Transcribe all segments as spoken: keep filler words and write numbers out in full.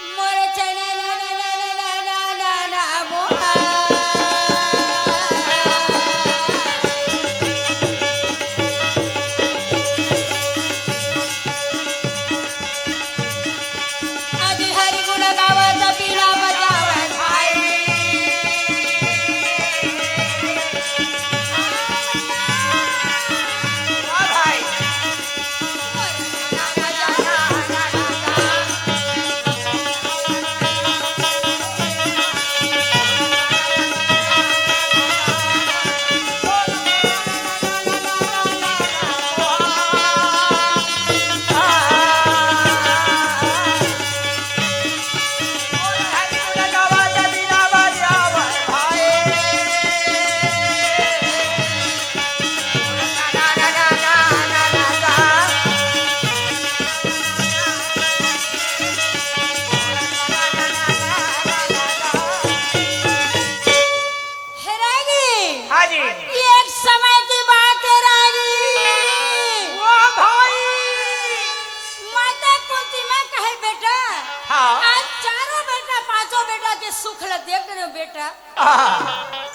मोर चना ना ना ना ना ना ना ना ना मोहा। अभी हरि गुण गावत बीना बजावत भाई। वाह भाई। हे रागी, हाँ जी। ये एक समय की बात है रागी। वाह भाई। माता कुंती माँ कहे बेटा, हाँ। आज चारों बेटा, पांचों बेटा के सुख ला देख रहे हो बेटा। हाँ।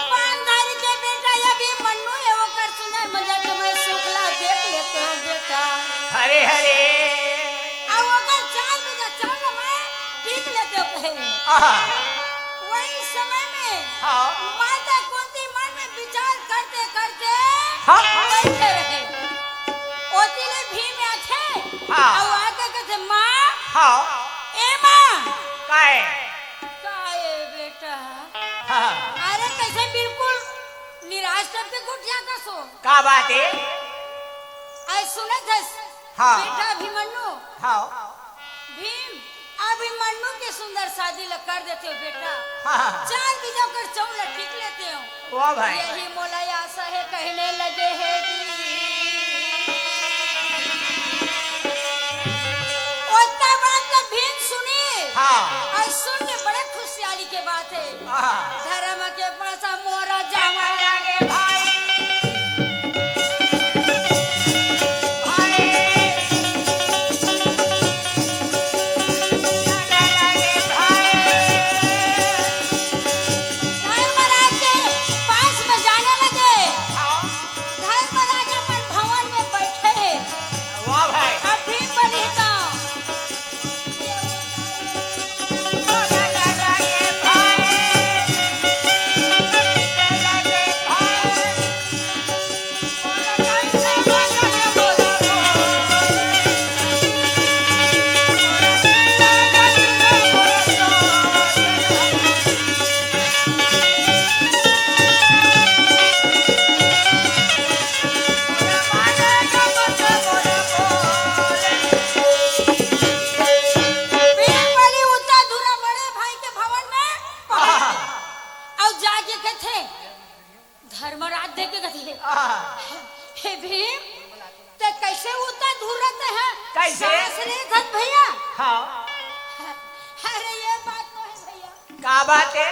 पानधारी के बेटा ये भी मन्नू है, ओकर सुंदर मजा के मैं सुख ला देख लेते हो बेटा। हरे हरे। अब ओकर चार बीघा चावल मैं टीक लेते हो कहे। आहा। वही समय में हाँ। माता कुंती मन में विचार करते करते हाँ। बैठे रहे। ओती ले भीम आथे हाँ। अउ आके कथे, "माँ, हाँ। ए माँ।" काय? काय बेटा? हाँ। अरे कैसे बिल्कुल निराश करके गुटिया का सो? का बात है? अरे सुनत हस, हाँ। बेटा अभिमन्यु। हाँ। भीम, अभिमन्यु के सुंदर शादी ला कर देते हो बेटा। हाँ। चार बीघा कर चावल ला टीक लेते हो। वाह भाई। यही मोला आशा है कहने लगे है जी। ओतना बात तो भीम सुनी। हाँ। अउ सुन के बड़े खुशियाली के बात है। हाँ। धर्म के पासा मोरा जावा लागे भाई। भाई। लागे भाई। धर्मराज के पास में जाने लगे। हाँ। धर्मराज अपन भवन में बैठे हैं। वाह भाई। अब भीम बनी तो भीम बनी उतना दूरा बड़े भाई के भवन में पहुंच गए। अउ जाके कथे, धर्मराज देख के कथे, आहा। "हे भीम, ते कैसे उतना दूर रहते हैं?" कैसे? सांस लेत हस भैया। हाँ। अरे ये बात तो है भैया। का बात है?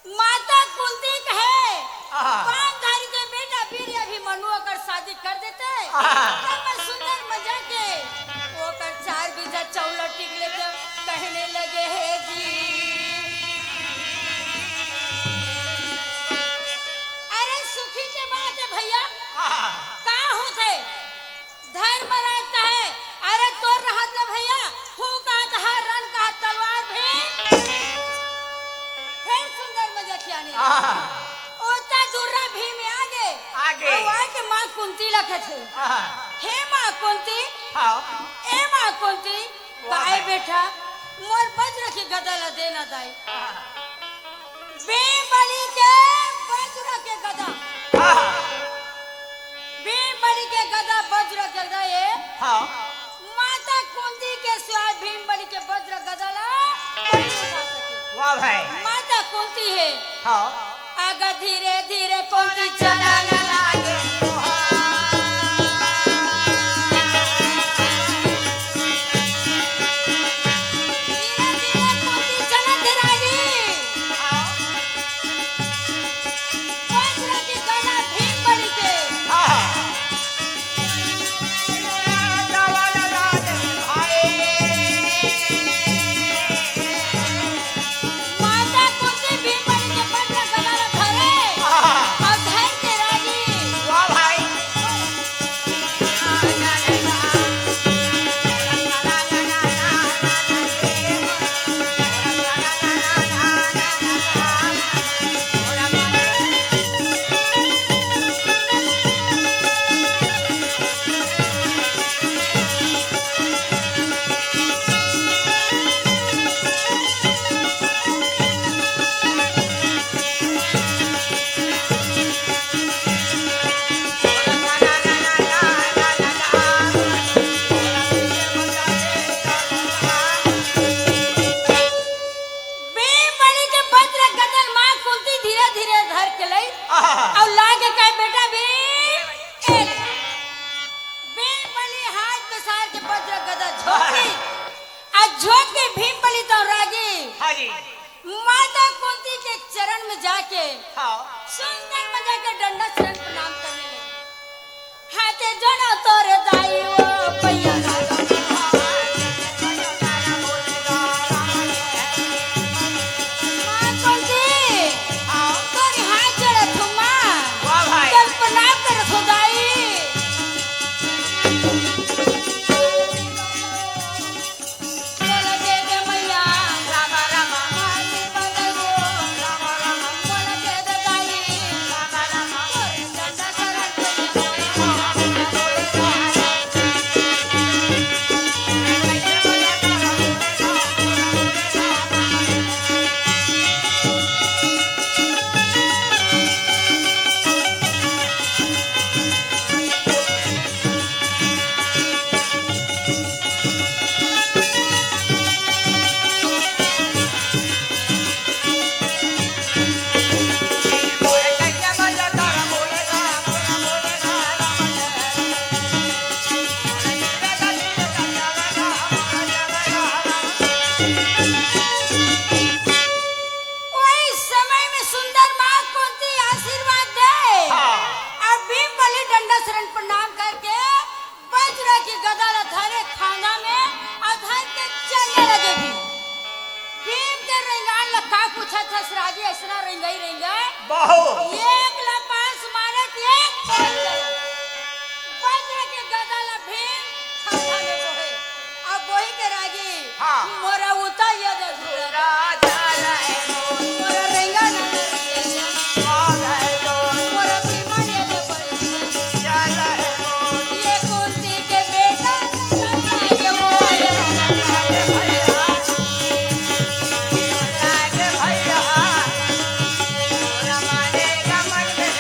माता कुंती कहे, आहा। पानधारी के बेटा वीर अभिमन्यु अगर शादी कर देते, आहा। तब मैं सुंदर मजा के ओकर चार बीघा चावल टीक लेते, कहने लगे हे जी। अरे सुखी के बात है भैया, आहा। का होथे? धर्मराज कहे, "अरे तोर रहत ले भैया, हूँ कहा तहार रन कहा तलवार भी।" फिर सुंदर मजा किया ने। आहा। ओता दूरा भीम आगे। आगे। अउ आके माँ कुंती ला कथे, आहा। "हे माँ कुंती, हाँ। ए माँ कुंती, वाह काहे भाई। बेटा, मोर बज्र के गदा ला देना दाई।" आहा। भीम बलि के वज्र के गदा। हाँ। भीम बलि के गदा वज्र के गदा ये। हाँ। माता कुंती के सिवाय भीम बलि के वज्र गदा ला कोई नहीं उठा सके। वाह भाई। माता कुंती है। हाँ। आगा धीरे धीरे कुंती चला लागे। धीरे धीरे कुंती चलत रानी। वज्र के गदा भीम बलि के। हाँ। भीम बलि तो रागी। हाँ जी। माता कुंती के चरण में जाके हाँ। सुंदर मजा के डंडा शरण प्रणाम करने लगे। हाथे जोड़ो तोरे दाई ओ भैया। माँ कुंती, तोरे हाथ जोड़त हूँ माँ। वाह भाई। तोर प्रणाम करत हूँ दाई। वही समय में सुंदर माँ कुंती आशीर्वाद दे। हाँ। अब भीम बलि डंडा शरण प्रणाम करके वज्र की गदा ला धरे खांदा में अउ धर के चले लगे भीम। भीम के रेंगान ला का पूछत हस रागी, अइसना रेंगई रेंगई। बहुत। एक ला पास मारे त एक पड़ गए। वज्र के गदा ला भीम खांदा में बोहे। अब बोही के रागी, हाँ। मोरा उता ये दे धुरा। राजा रहे मोर। मोरा रेंगा ना ये दे। आ गए मोर। मोरा बीमार ये दे पड़ी। चल रहे मोर। ये कुंती के बेटा, चल रहे मोर। भैया, भैया, मोरा माने का मन में।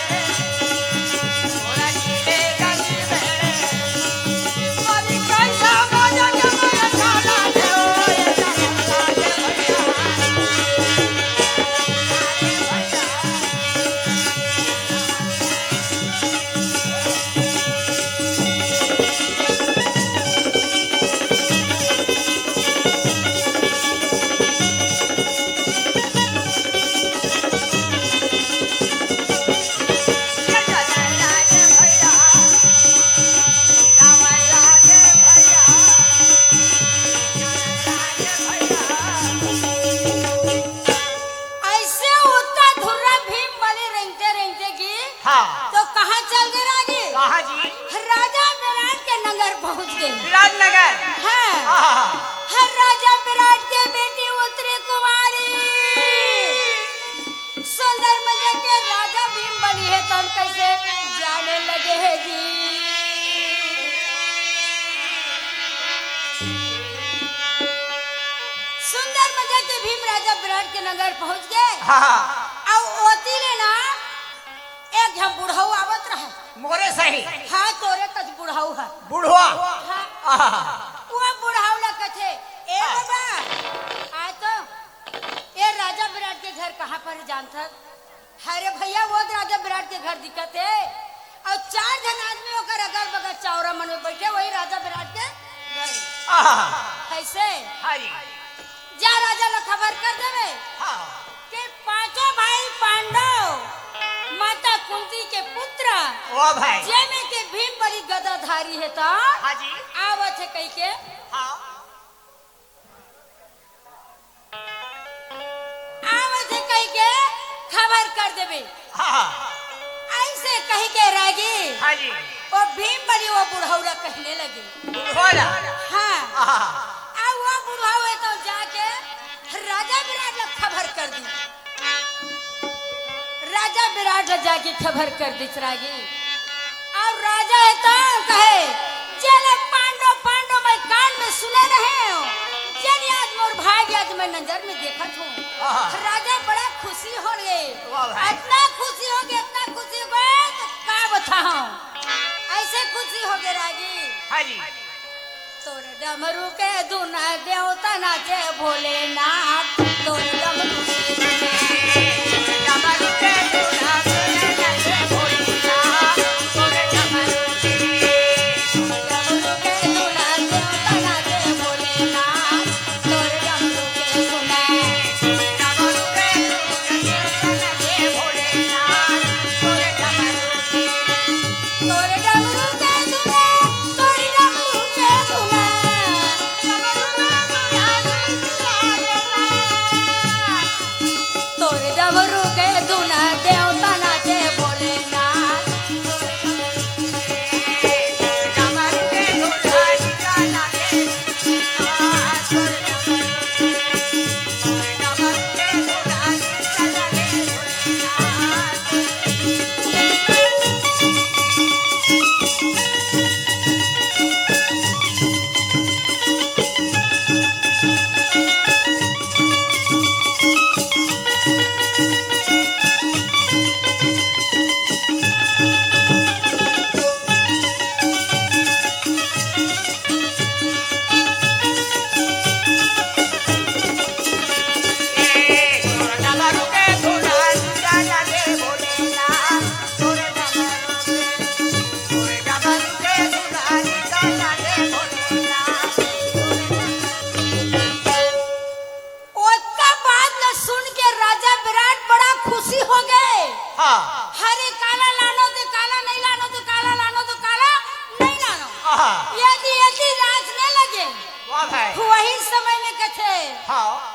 अइसे उता धुर्रा भीम बलि रेंगते रेंगते गे, हाँ। तो कहाँ चल गे रागी? कहाँ जी? राजा विराट के नगर पहुँच गे। विराटनगर? हाँ। आहा। हर राजा विराट के बेटी उत्तरी कुमारी। सुंदर मजा के राजा भीम बलि हे तन कइसे जाने लगे हे जी। सुंदर मजा के भीम राजा विराट के नगर पहुँच गे। हाँ। अउ ओती ले ना एक झन बुढ़ऊ आवत रहे। मोरे सही। हाँ, तोरे कस बुढ़ऊ हे। बुढ़वा। हाँ। आहा। वो बुढ़ऊ ला कथे, "ए हाँ। बाबा, आ तो, ए राजा विराट के घर कहाँ पर हे जानथस?" अरे भैया, वो राजा विराट के घर दिखत हे। अउ चार झन आदमी ओकर अगल बगल चौरा मन में बइठे, वही राजा विराट के घर। आहा। कइसे? हाँ जी। जा राजा ला खबर कर देबे हाँ। कि पांचों भाई पांडव माता कुंती के पुत्र, वाह भाई। जेमे के भीम बलि गदाधारी हे त हाँ जी। आवत हे कहिके। हाँ। आवत हे कहिके खबर कर देबे। हाँ। अइसे कहिके रागी। हाँ जी। वो भीम बलि वो बुढ़ऊ ला कहने लगे। बुढ़ऊ ला? हाँ। हाँ। अब वो बुढ़ऊ हे तो जाके राजा विराट ला खबर कर दिस। राजा विराट ला जाके खबर कर दिस रागी। अउ राजा हे तो कहे, "जेला पांडव, पांडव मैं कान में सुने रहेंव, जेन आज मोर भाई आज मैं नजर में देखत हूँ।" आहा। राजा बड़ा खुशी हो गे। वाह भाई। अतना खुशी हो गे, अतना खुशी हो गे, तो का बताहूँ। अइसे खुशी हो गे रागी। हाँ जी। तोर डमरू के धुन देवता नाचे भोलेनाथ, तोर डमरू के धुन। डमरू के धुन नाचे भोलेनाथ, तोर डमरू के। डमरू के धुन देवता नाचे भोलेनाथ, तोर डमरू हाँ।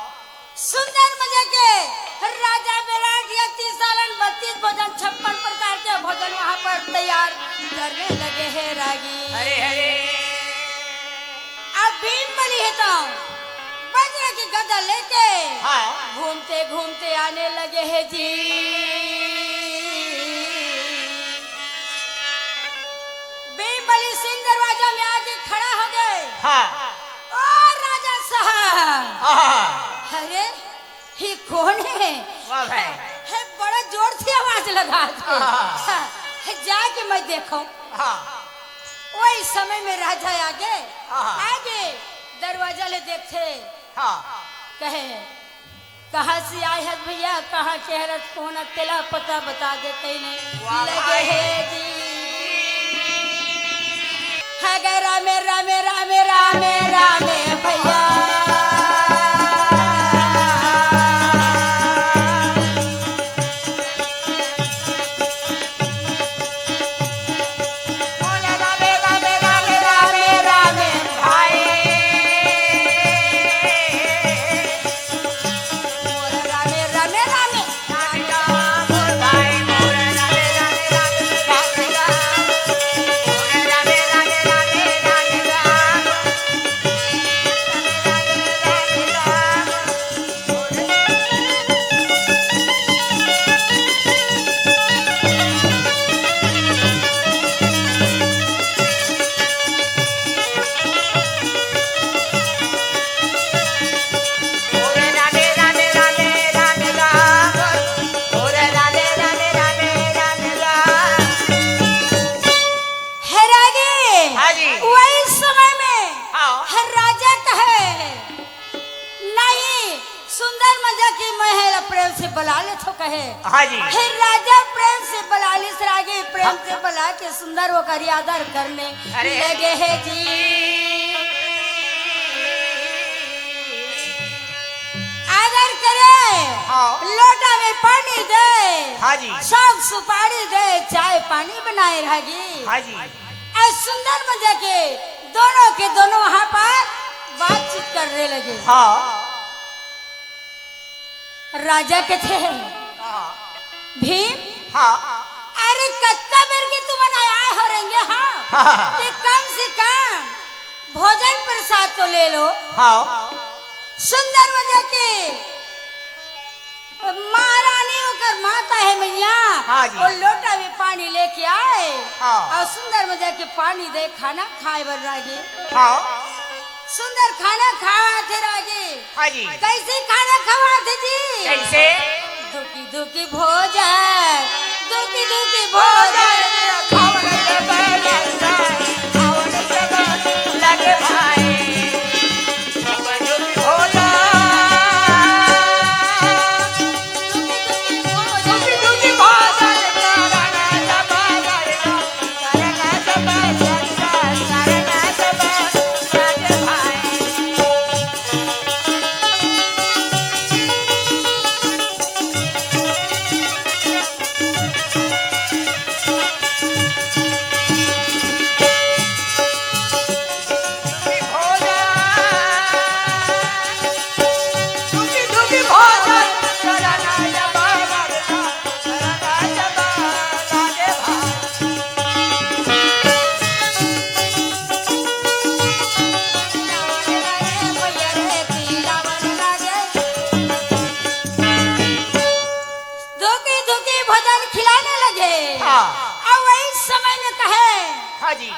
सुंदर मजा के राजा विराट या तीस सालन बत्तीस भोजन, छप्पन प्रकार के भोजन वहाँ पर तैयार करने लगे हे रागी। अरे, अरे। अब भीम बली हे तो वज्र की गदा लेके हाँ। घूमते घूमते आने लगे हे जी। भीम बली सिंह दरवाजा में आके खड़ा हो गए। हाँ। ओ राजा साहब। हाँ। अरे, ये कौन है? वाह भाई। है, बड़ा जोर से आवाज लगा के। हाँ। है, जाके मैं देखो। हाँ। वही समय में राजा आगे, हाँ। आगे दरवाजा ले देखथे। हाँ। कहे, "कहाँ से आए हस भैया, कहाँ के हरस, कौन अकेला पता बता देते नहीं।" वाह लगे भाई। हे जी। हगे रामे, रामे, रामे, रामे, रामे भैया। बोले रामे, रामे, रामे, रामे, रामे भाई। बोले रामे, रामे, रामे, रामे। हे रागी, हाँ जी। वही समय में हाँ। हर राजा कहे, "नहीं, सुंदर मजा की महल प्रेम से बला ले" तो कहे। हाँ जी। हे राजा प्रेम से बला ले, रागी प्रेम हाँ। से बला के सुंदर वो करी आदर करने अरे। लगे हे जी। आदर करे, हाँ। लोटा में पानी दे, हाँ जी। सब सुपारी दे, चाय पानी बनाए रागी। हाँ जी। अउ सुंदर मजा के दोनों के दोनों वहाँ पर बातचीत करने लगे। हाँ। राजा कथे, हाँ। भीम, हाँ। अरे कत्ता बेर के तुमन आए हो रहेंगे, हाँ? हाँ। कि कम से कम भोजन प्रसाद तो ले लो। हाँ। सुंदर मजा के महारानी ओकर माता हे मैया, हाँ जी। वो लोटा में पानी लेके आए हाँ। अउ सुंदर मजा के पानी दे, खाना खाए बर रागी। हाँ। सुंदर खाना खावत हे रागी। हाँ जी। कैसे खाना खावत हे जी? कैसे? दुखी दुखी भोजन, दुखी दुखी भोजन। लगे भाई। धोके धोके भोजन खिलाने लगे। हाँ। अउ वही समय में कहे, हाँ जी।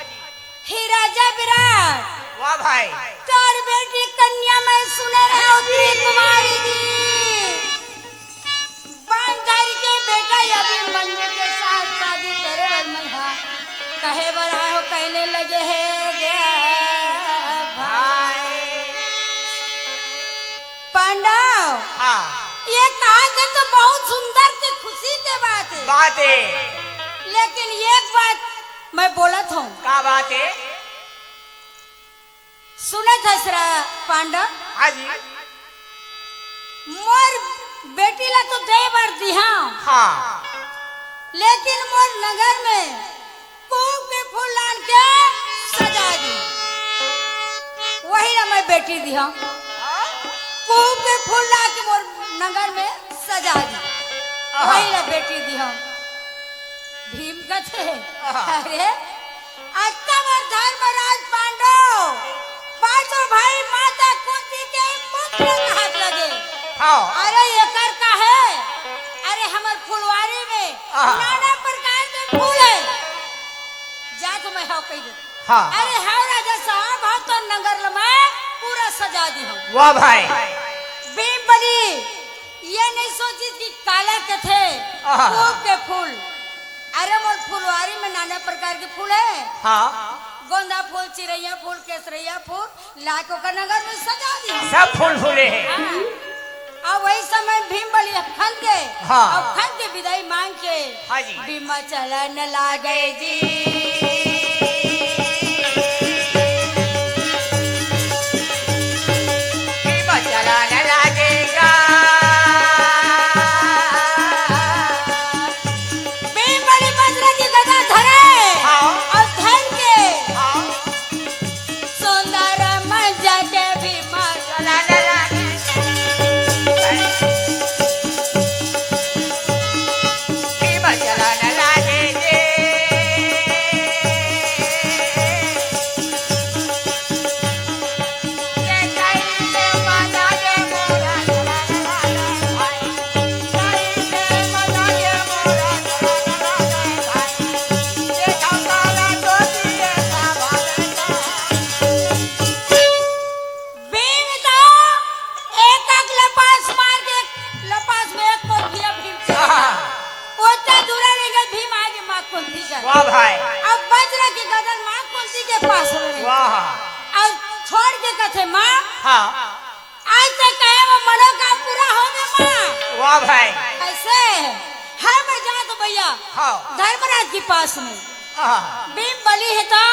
"हे राजा विराट, वाह भाई। तोर बेटी कन्या मैं सुने रहे हो, प्रिय कुमारी जी। बांध धर के बेटा अभी मंजू के साथ शादी करे बर मैं हा कहे बर आए हो, कहने लगे हे गे भाई।" पांडव, हाँ। ये कहा के तो बहुत सुंदर के खुशी के बात हे। बात हे। लेकिन एक बात मैं बोलत हूँ। का बात हे? सुनत हस रा पांडव? हाँ जी। मोर बेटी ला तो दे बर दिहा। हाँ। लेकिन मोर नगर में कूप के फूल लान के सजा दी। वही ला मैं बेटी दिहा। हाँ? फूल ला के मोर नंगर में सजा दी। आहा। वही ला बेटी दी हम। भीम कथे, आहा। अरे, अत्ता मोर धर्मराज पांडव, पांचों भाई माता कुंती के पुत्र कहत लगे। हाँ। अरे, एकर का हे? अरे, हमर फुलवारी में आहा। नाना प्रकार के फूल हे। जा तो मैं हव कहि देथंव। हाँ। अरे हव राजा साहब, हव तो नंगर ल मैं पूरा सजा दी हूँ। वाह भाई। भीम बली ये नहीं सोचिस कि काला कथे आहा। खूब के फूल। अरे मोर फुलवारी में नाना प्रकार के फूल हे। हाँ। गोंदा फूल, चिरैया फूल, केसरैया फूल, लाके ओकर नंगर में सजा दी। सब फूल फूले हे। हाँ। अब वही समय भीम बली खन के, हाँ। अब खन के विदाई मांग के, हाँ जी। भीम चलन लागे जी। भीम चलन लागे गा। भीम बली वज्र की गदा धरे, हाँ। और धन के हाँ। सुंदर मंजा के भीम चलन लागे। भीम चलन लागे रे। ये कइसे बना दे मोरा चलन लागे भाई। कइसे बना दे मोरा चलन लागे भाई। ये खतरा तो दिए था भारत। भीम तो एक एक लपास मार के, लपास में एक कोन दिया भीम के। हाँ। ओतना दूरा रह गए भीम आगे माँ कुंती का। वाह भाई। अब वज्र की गदा माँ कुंती के पास हो रहे। वाह। अब छोड़ के कथे माँ। हाँ। आज तक कहे वो मनोकाम पूरा हो गया माँ। वाह भाई। ऐसे है मैं जात भैया। हाँ। धर्मराज के पास में। हाँ। भीम बली हे तो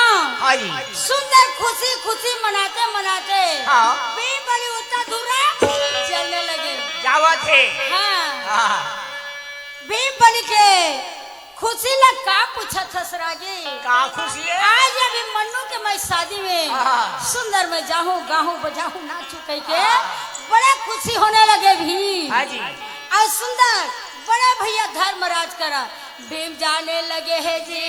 हाँ जी। सुंदर खुशी खुशी मनाते मनाते हाँ। भीम बली उतना दूर चलने लगे। जावत हे। हाँ। हाँ। भीम बली के खुशी ला का पूछत हस रागी? का खुशी हे? आज अभी मन्नू के मैं शादी में हाँ। सुंदर मैं जाहूँ, गाहूँ, बजाहूँ, नाचहूँ कहि के हाँ। बड़ा खुशी होने लगे भीम। हाँ जी। अउ सुंदर बड़े भैया धर्मराज करा भीम जाने लगे हे जी।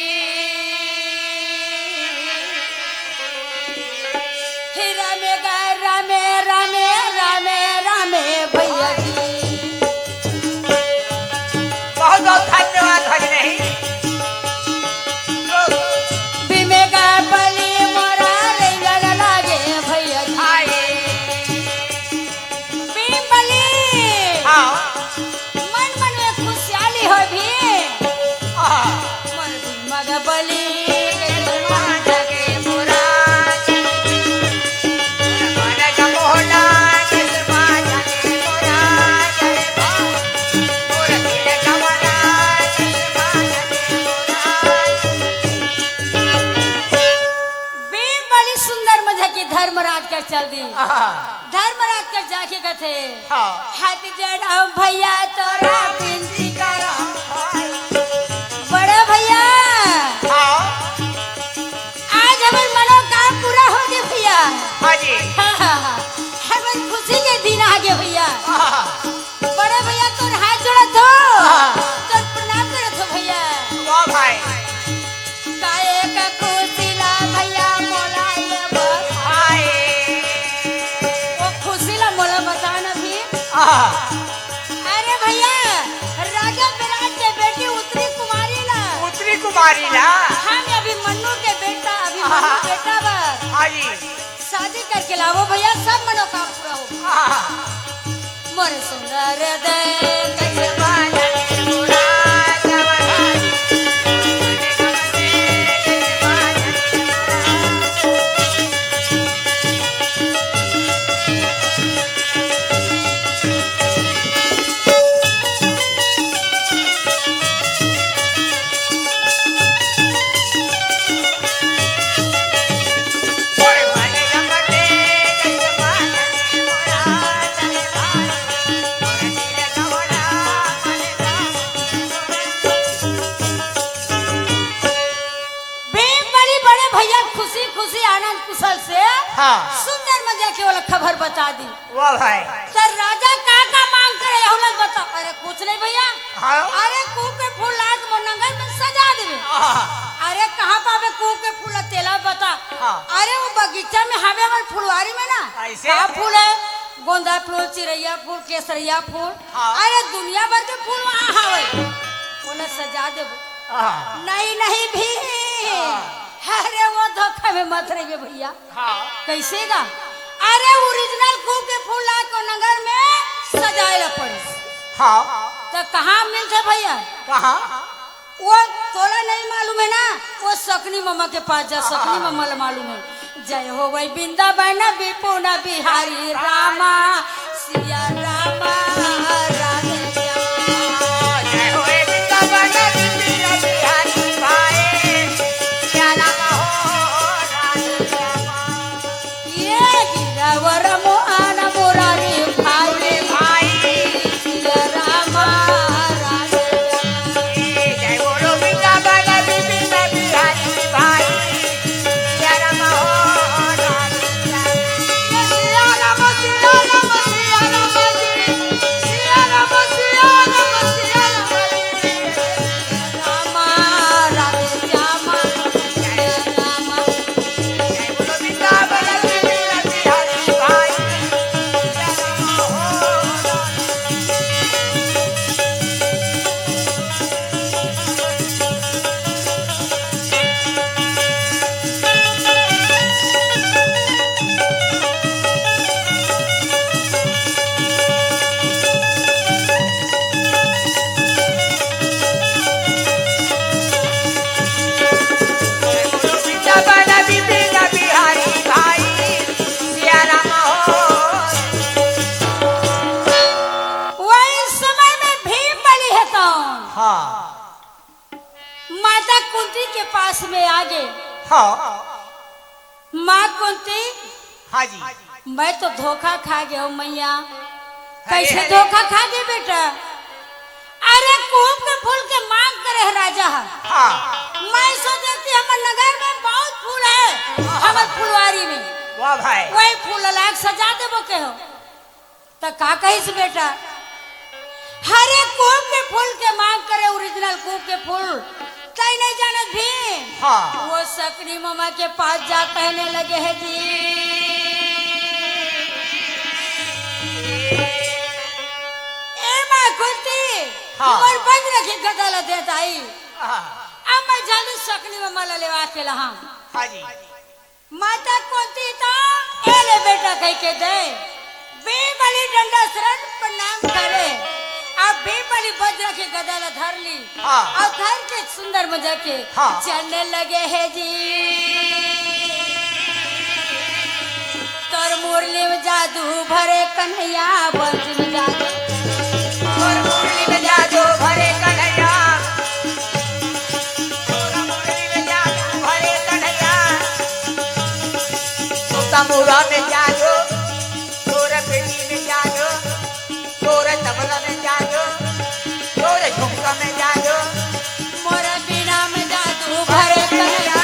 हे रामे गा रामे, रामे, रामे, रामे भैया जी। बहुत बहुत धन्यवाद भगिनी। भीमे गा बली मोरा रेंगन लागे भैया जी। हाय। भीम बली। हाँ। मन मन में खुशहाली हो भी। हाँ। मन भी मग बली के मन लगे मोरा। मन का मोहना के बाजा के मोरा। मोर दिल का वाला के बाजा के मोरा। भीम बली सुंदर मजा की धर्मराज कर चल दी। हाँ। धर्मराज कर जाके कथे, हाँ। हाथ जोड़ो भैया तोरा बिनती करो। बड़े भैया, हाँ। आज हमर मनोकाम पूरा हो गे भैया। हाँ जी। हाँ, हाँ, हाँ। हमर खुशी के दिन आ गे भैया। हाँ। बड़े भैया तोर हाथ जोड़त हो, हाँ। तोर प्रणाम करत हो भैया। वाह भाई। काहे का खुशी ला भैया मोला ये बता। हाय। वो खुशी ला मोला बता ना भी। आहा। अरे भैया, राजा विराट के बेटी उत्तरी कुमारी ला। उत्तरी कुमारी ला। हम अभिमन्यु के बेटा, अभिमन्यु आहा। बेटा बर। हाँ जी। शादी करके लावो भैया, सब मनोकाम पूरा हो। आहा। मोर सुंदर दे कैसे बाजा रे मोरा जवानी। भीम बली बड़े भैया खुशी खुशी आनंद कुशल से हाँ। सुंदर मजा के वाला खबर बता दी। वाह भाई। त राजा कुछ नहीं भैया। हाँ। अरे कूप के फूल ला के मोर नंगर में सजा देबे। हाँ। अरे कहाँ पाबे कूप के फूल, तेला बता। हाँ। अरे वो बगीचा में हवे, हमर फुलवारी में ना। ऐसे? का फूल है? गोंदा फूल, चिरैया फूल, केसरिया फूल। हाँ। अरे दुनिया भर के फूल वहाँ हवे, ओला सजा देबो। हाँ। नहीं नहीं भी। हाँ। अरे वो धोखा में मत रहिबे भैया। हाँ। कैसे गा? अरे ओरिजिनल कूप के फूल ला के नंगर में सजाए ला पड़े। हाँ। तो कहाँ मिलथे भैया? कहाँ? वो तोला नहीं मालूम है ना, वो सकनी ममा के पास जा, सकनी ममा ला मालूम है। जय हो वही वृंदावन विपुन बिहारी रामा, सिया रामा, राधे श्यामा। जय हो वही वृंदावन विपुन बिहारी भाई, सिया रामा हो, राधे श्यामा। ये गिरावर मोहन मुरारी भाई, भाई। सिया रामा राधे श्यामा। जय बोलो वृंदावन विपिन बिहारी भाई। सिया रामा हो राधे श्यामा। सिया रामा, सिया रामा, सिया रामा जी। सिया रामा, सिया रामा, सिया रामा जी। रामा राधे श्यामा, जय रामा। वही समय में भीम बलि हे तो हाँ। माता कुंती के पास में आगे। हाँ। माँ कुंती, हाँ जी। मैं तो धोखा खा गया हूँ मैया। अरे, कैसे अरे। धोखा खा गए बेटा? अरे कूप के फूल के मांग करे है राजा है। हाँ। मैं सोचे कि हमर नगर में बहुत फूल है, हाँ। हमर फुलवारी में। वाह भाई। वही फूल लाग सजा देबो के हो। त का कहिस बेटा? हरे कूप के फूल के मांग करे, ओरिजिनल कूप के फूल। तई नहीं जानत भी? हाँ। वो सकनी ममा के पास जा कहने लगे है जी, ए माँ कुंती, हाँ। मोर बज रखी गदा ला दे दाई। हाँ। अब मैं जल्दी सकनी ममा ला लेवा के लहा। हाँ जी। माता कुंती तो ए ले बेटा कह के दे, भीम बलि डंडा शरण प्रणाम करे। अब भीम बलि वज्र के गदा ला धर ली। हाँ। और धर के सुंदर मजा के हाँ। चलने लगे है जी। तोर मुरली में जादू भरे कन्हैया, बंसी में जादू। तोर मुरली में जादू भरे कन्हैया। तोर मुरली में जादू भरे कन्हैया। तोर तंबूरा में जादू, तोर पेटी में जादू, तोर तबला में जादू, तोर झुमका में जादू। मोर बीना में जादू भरे कन्हैया।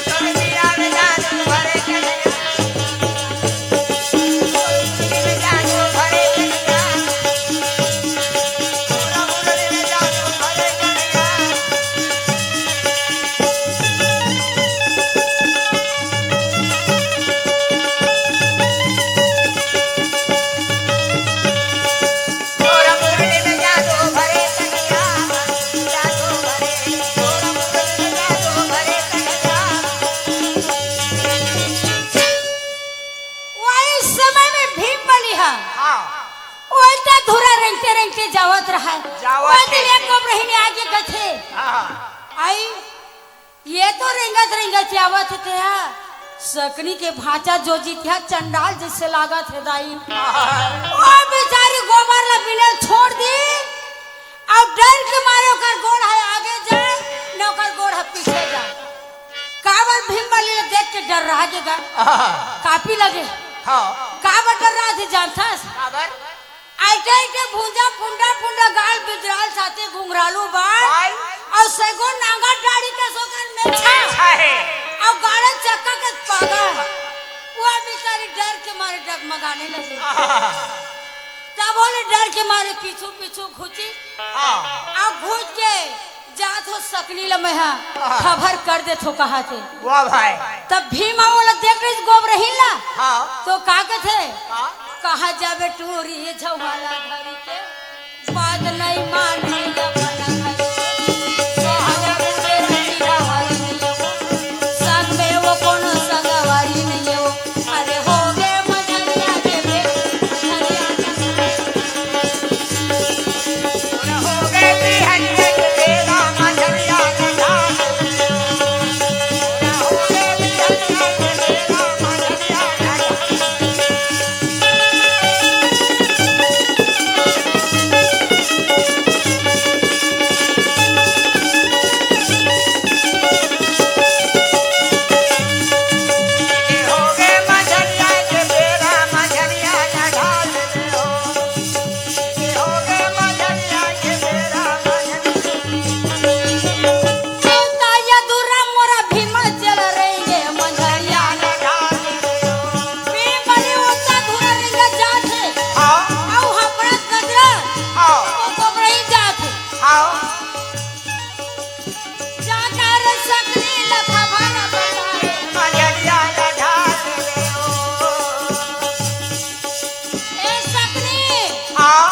तोर बीना में जादू भरे कन्हैया। वही समय में भीम बलि हा। हाँ। ओइता धुरा रेंगते रेंगते जावत रहा। जावत ओइता हे। एक कम रहिने आगे कथे। हाँ। आई, ये तो रेंगत रेंगत जावत हे तेहा। सकनी के भांचा जो जीत हे चंडाल जैसे लागत हे दाई। हाँ। ओ बेचारी गोबर ला बिने छोड़ दी। अउ डर के मारे ओकर गोड़ ह आगे जाए, न ओकर गोड़ ह पीछे जाए। काबर भीम बलि ल देख के डर रहा के गा? आहा। कापी लगे। हाँ। काबर डर रहा थी जानथस? काबर? आइटे आइटे भूंजा फुंडा फुंडा गाल बिजराल साथे घुंघरालू बाल। बाल। अउ सैगो नांगा डाड़ी कस ओकर मेछा। मेछा हे। अउ गाड़ा चक्का कस पागा। वो बेचारी डर के मारे डगमगाने लगे। आहा। तब ओला डर के मारे पीछू पीछू घुची। हाँ। अब घुच के जात हो सकनी ल मैं हा हाँ। खबर कर देत हो कहा थे। वाह भाई। तब भीमा ओला देख रही गोबरहिन ला। हाँ। तो का कथे? हाँ। कहा जाबे टूरी झवाला धरी के, बात नहीं माने अपन घर के। कहा जाबे टूरी झवाला धरी के, संग में वो कोनो संगवारी नहीं हो। अरे हो गे मझरिया के बेरा, मझरिया के बेरा। हो गे बिहनिया के बेरा, मझरिया के बेरा। हो गे बिहनिया के बेरा, मझरिया के बेरा। हाँ। अउ हफरत गजरत हाँ। ओ गोबरहिन जात हे। हाँ। जाकर सकनी लखा भर बताए। मझरिया लगा दे ओ। ए सकनी। हाँ।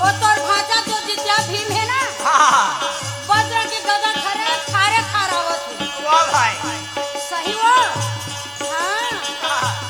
ओ तोर भांचा जो जितिया भीम हे ना? हाँ। बज्र के गदा खरे खारे खार आवत हे। वाह भाई। सही वो? हाँ। हाँ।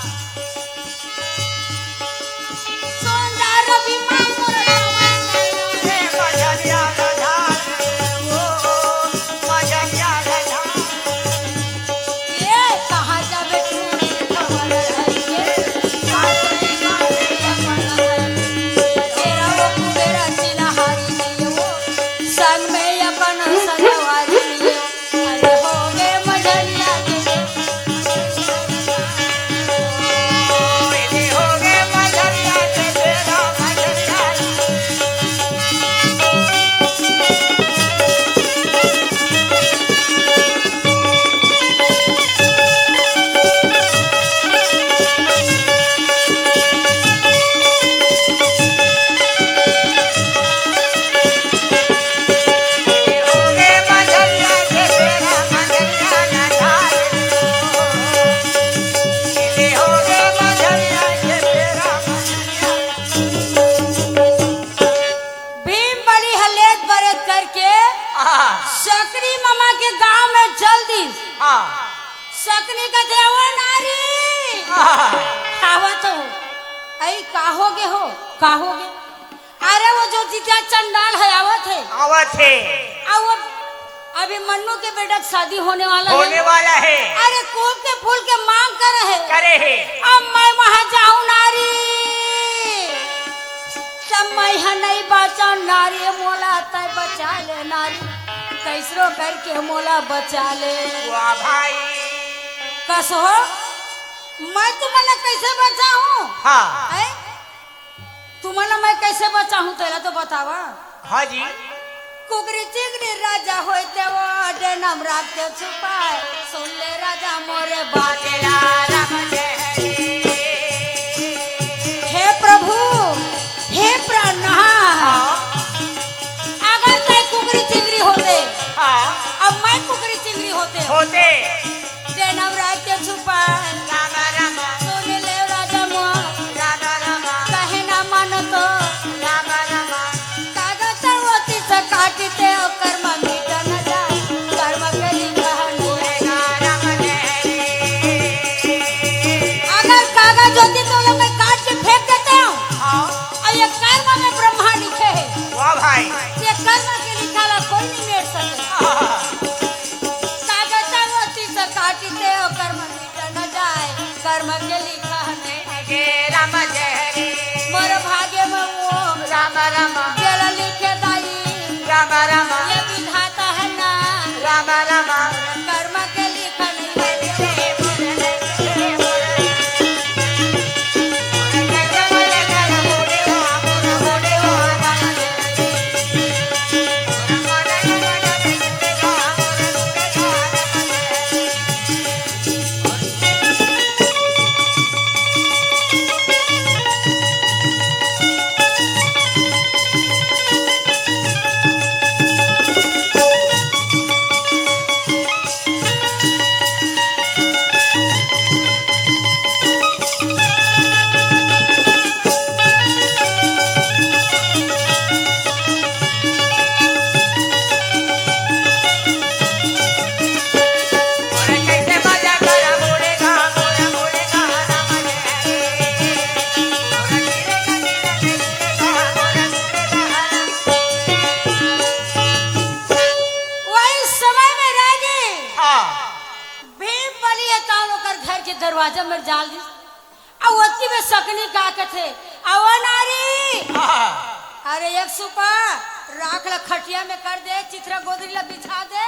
संग में अपन संगवारी लियो। अरे हो गे मझरिया के बेरा। हो गे मझरिया के बेरा, मझरिया। भीम बड़ी हलेत बरेत करके आहा। सकनी ममा के गांव में चल दिस। हाँ। सकनी कथे, "ओ नारी, आहा। आवत हो।" "अई, का हो गे हो? का हो गे?" "अरे, वो जो जितिया चंडाल हे, आवत हे।" आवत हे। अउ वो अभिमन्यु के बेटा के शादी होने वाला हे। होने वाला हे। अरे, कूप के फूल के मांग करे हे। करे हे। अब मैं वहां जाहूं नारी, तब मैं ह नहीं बांचंव नारी, मोला तैं बचा ले नारी, कइसनो करके मोला बचा ले। वाह भाई। कस हो, मैं तुमन ला कइसे बचाहूं? हाँ। हैं? तुमन ला मैं कइसे बचाहूं, तेला तो बतावा। हाँ जी। कुकरी चिंगरी राजा होय ते वो, डेना म राख के छुपाय। सुन ले राजा मोरे बात ला, राम जय हरे। हे प्रभु, हे प्राणनाथ, हाँ। अगर तैं कुकरी चिंगरी होते, हाँ। अब मैं कुकरी चिंगरी होते। होते। डेना म राख के छुपाय। राम राम। सुन ले राजा मोर। राम राम। कहे ना मानो तो। राम राम। कागज ओती से काटते हो, कर्म मिट न जाए। कर्म के लिखा नहीं। राम जय हरे। अगर कागज होती तो ये मैं काट के फेंक देते हूँ। हाँ। अउ ये कर्म में ब्रह्मा लिखे हे। वाह भाई। ये कर्म के लिखा ला कोई नहीं मेट सके। हाँ। कागज ओती से काटते हो, कर्म मिट न जाए, कर्म के लिखा नहीं। हे राम जय हरे। मोर भाग्य में वो राम राम। जेला लिखे दाई। राम राम। ये विधाता हे ना। राम राम। कर्म के लिखा नहीं। जाल दिस। अउ ओतकी में सकनी का कथे, "अवो नारी, हाँ। अरे एक सुपा राख ल खटिया में कर दे, चिथरा गोदरी ल बिछा दे,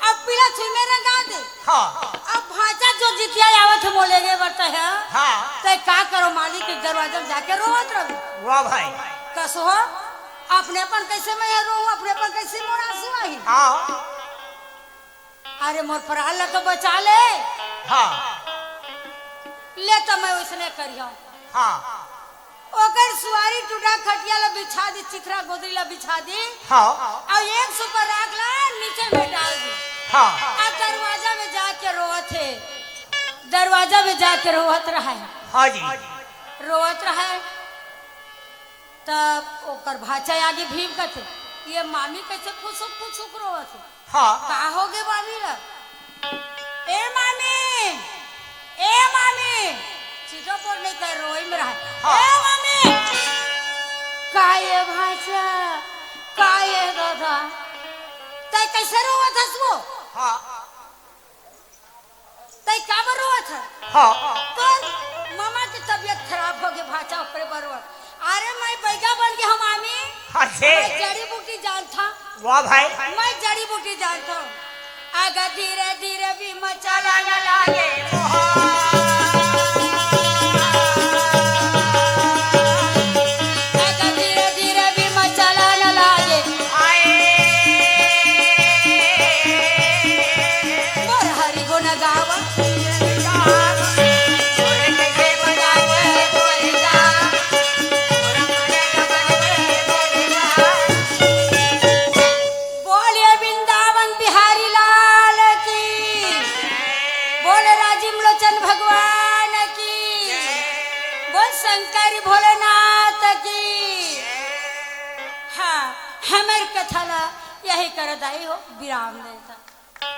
अब पीला छुई में रंगा दे।" हाँ। अब भांचा जो जितिया आवत हे मोले गे बरता है, हाँ। तो का करो मालिक के दरवाजा में जाके रोवत रहो। वाह भाई। कसो हो, अपने अपन कैसे मैं रोऊं, अपने अपन कैसे मोर आंसू आही? हाँ। अरे मोर परान ला तो बचा ले। हाँ। ले तो मैं उसने करियो। हाँ। ओकर सुवारी टूटा खटिया ला बिछा दी, चिथरा गोदरी ला बिछा दी। हाँ। अउ एक सुपा राख ला नीचे में डाल दी। हाँ। आ दरवाजा में जाके रोवत हे, दरवाजा में जाके रोवत रहा है। हाँ जी। रोवत रहा है। तब ओकर भांचा आगे भीम कथे, "ये मामी कैसे फुसुक फुसुक रोवत हे?" हाँ। का हो गे मामी ला? "ए मामी, ए मामी।" चीजो पर नहीं कर रोई में रहा। हाँ। "ए मामी।" "का ये भांचा, का ये दादा? तै कैसे रोवत हस वो?" हाँ। तै काबर रोवत हस? हाँ। तोर ममा के तबीयत खराब हो गे भांचा, ओकरे बर रोवत। अरे मैं बैगा बन गे हंव मामी। हाँ से। मैं जड़ी बूटी जानथंव। वाह भाई। मैं जड़ी बूटी जानथंव। अगर धीरे धीरे भी मचाला न लागे। अगर धीरे धीरे भी मचाला न लागे। आए। मोर हरि गुण गावा। बोलिए वृंदावन बिहारी लाल की। बोले राजीव लोचन भगवान की। बोल शंकर भोलेनाथ की। हाँ, हमर कथा ला यही कर दाई हो, विराम देता।